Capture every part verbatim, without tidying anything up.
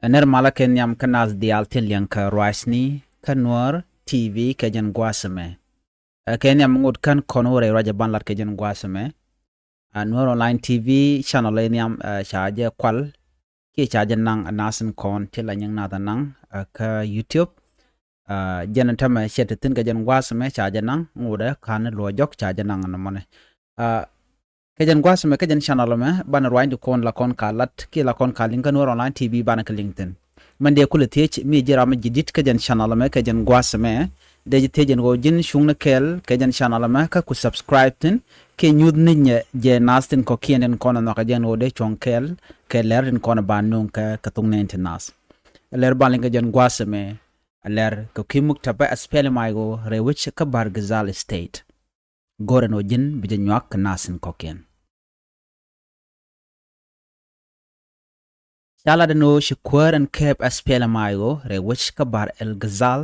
Ɛ nɛr malä kɛ nhiam kä naath diaal tin liɛŋ kɛ ruacni kä Nuäär T V kɛ jɛn gua̱a̱th ɛmɛ. Ɛ kɛ nhiam ŋot kän kɔn wä rɛy ruac ɛ ban lat kɛ jɛn gua̱a̱th ɛmɛ. Ɛ Nuäär Online T V channel ɛ nhiam, ɛ ca jɛ kual kiɛ ca jɛ naŋ ɛ naath in kɔn ti la nyiŋ naath ɛ naŋ, ɛ kä YouTube. Ɛ jɛn ɛn tämɛ cɛ ti thi̱n kɛ jɛn gua̱a̱th ɛmɛ ca jɛ naŋ ŋot ɛ ka̱n luɔ jɔk ca jɛ naŋ ɛn ɛmɔnɛ. Ɛ kɛ jɛn gua̱a̱th ɛmɛ kä jɛn channel ɛmɛ banɛ ruacni kɔn la kɔn ka lat kiɛ la kɔn ka liŋ kä Nuäär Online T V banɛ kɛ liŋ thi̱n. Mɛn dee kulɛ thiec mi ji̱ ram mi ji̱ di̱t kä jɛn channel ɛmɛ kɛ jɛn gua̱a̱th ɛmɛ. Dee ji̱ thiec ɛn ɣöö ji̱n cuŋni kɛɛl kɛ jɛn channel ɛmɛ kä ku subscribe thi̱n kiɛ nyuth ni nyɛ jɛ naath tin kɔ̱kiɛn tin kɔn ɛ nhɔakä jɛ ɛn ɣöö dee cuɔ̱ŋ kɛɛl kɛ lɛr tin kɔn ɛ ba nööŋ kɛ kɛ thok nɛɛni ti naath. Lɛr ban liŋ kɛ jɛn gua̱a̱th ɛmɛ. Lɛr kɛ kui̱ muk tɛpɛ ɛ spɛli may ɣöö rɛy wec kä Bahr el Ghazal State. Go̱rɛ ni ɣöö ji̱n bi jɛ nyuak kɛ naath tin kɔ̱kiɛn. Ca lat ɛn ɣöö ci kuäär ɛn kɛɛp ɛ spɛli may ɣöö rɛy wec kä Bahr el Ghazal.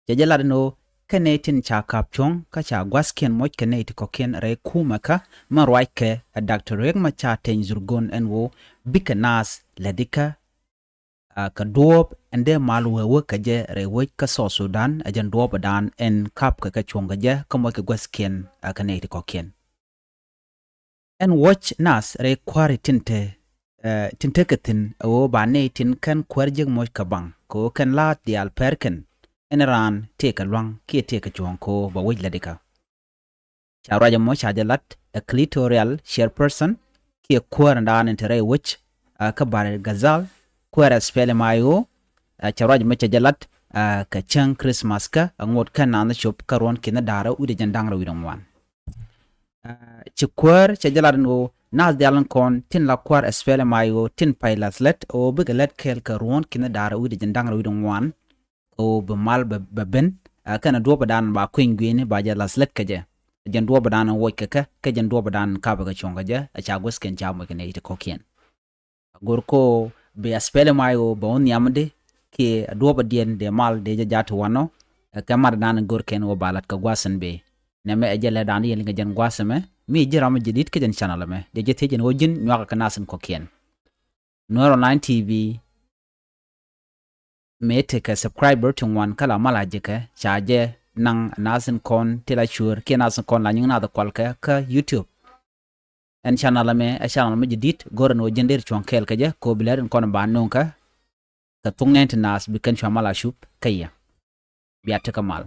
Cɛ jɛ lat ɛn ɣöö kɛ nɛy tin ca ka̱p cuɔ̱ŋ kä ca gua̱thkiɛn moc kɛ nɛy ti kɔ̱kiɛn rɛy kumɛ kä mɛn ruackɛ ɛ Doctor Riek Machar Teny Dhurgon ɛn ɣöö bikɛ naath lätdikä. Ɛ kɛ duɔ̱ɔ̱p ɛn dee mal wee wee kɛ jɛ rɛy wec kä South Sudan ɛ jɛn duɔ̱ɔ̱p ɛ daan ɛn ka̱p kɛ kɛ cuɔ̱ŋ kɛ jɛ kä moc kɛ gua̱thkiɛn ɛ kɛ nɛy ti kɔ̱kiɛn. Ɛn wuɔ̱c naath rɛy kua̱ri tin te, ɛ, tin tekɛ thi̱n ɛ ɣöö ba nɛy tin kän kuäär jiäk moc kɛ baŋ kɛ ɣöö kɛn la̱a̱t diaal pɛr kɛn. Ɛn raan tëëkɛ lua̱ŋ kiɛ tëëkɛ cuɔ̱ɔ̱ŋ kɛ ɣöö ba wec lätdikä. Ca ruac ɛmɔ ca jɛ lat ɛ clitoral chairperson kiɛ kuäär ɛn daan ɛn te rɛy wec, ɛ, kä Bahr el Ghazal, kuäär ɛ spɛli may ɣöö, ɛ, ca ruac ɛmɔ ca jɛ lat, ɛ, kɛ cäŋ Christmas kä ɛ ŋot kɛn naath cop kä ruɔ̱n ki̱n da̱rä wi̱cdɛ jɛn da̱ŋ rɛw wi̱cdɛ ŋuan. Ɛ, ci kuäär cɛ jɛ lat ɛn ɣöö naath diaal in kɔn tin la kua̱r ɛ spɛli may ɣöö tin pay la̱th lät ɣöö bikɛ lät kɛɛl kɛ ruɔ̱n ki̱n da̱rä wi̱cdɛ jɛn da̱ŋ rɛw wi̱cdɛ ŋuan. Ɣöö bi mal bɛ ben, ɛ, kɛnɛ duɔ̱ɔ̱p ɛ daan ba kui̱ny gui̱ni ba jɛ la̱th lät kɛ jɛ. Jɛn duɔ̱ɔ̱p ɛ daan in wuɔc kɛ kɛ kɛ jɛn duɔ̱ɔ̱p ɛ daan in kapɛ kɛ cuɔ̱ŋ kɛ jɛ ɛ ca guäthkiɛn ca moc kɛ nɛy ti kɔ̱kiɛn. Go̱r ko bi ɛ spɛli may ɣöö bɛ wä nhiamdi kiɛ duɔ̱ɔ̱p ɛ diɛn dee mal dee jɛ ja̱ ti wanɔ. Ɛ kɛ mat dan go̱r kɛn ɣöö ba lat kɛ gua̱a̱th in bi. Nɛmɛ ɛ jɛ lɛ dan yɛn liŋ kɛ jɛn gua̱a̱th ɛmɛ mi ji̱ ram mi ji̱ di̱t kä jɛn channel ɛmɛ dee jɛ thiec jɛn ɣöö ji̱n nyuakä kɛ naath in kɔ̱kiɛn. Nuäär Online T V mëë tekɛ subscriber ti ŋuan kä la mal a ji̱kɛ ca jɛ naŋ naath in kɔn ti la cuäär kiɛ naath in kɔn la nyiŋ naath kual kɛ kä YouTube. Ɛn channel ɛmɛ ɛ channel mi ji̱ di̱t go̱rɛ ni wä ji̱n dee ri cuɔ̱ŋ kɛɛl kɛ jɛ kɛ ɣöö bi lɛr in kɔn ba no̱o̱ŋ kä kɛ thok nɛɛni ti naath bi kɛn cua mal a cup kä yɛ. Bia tekɛ mal.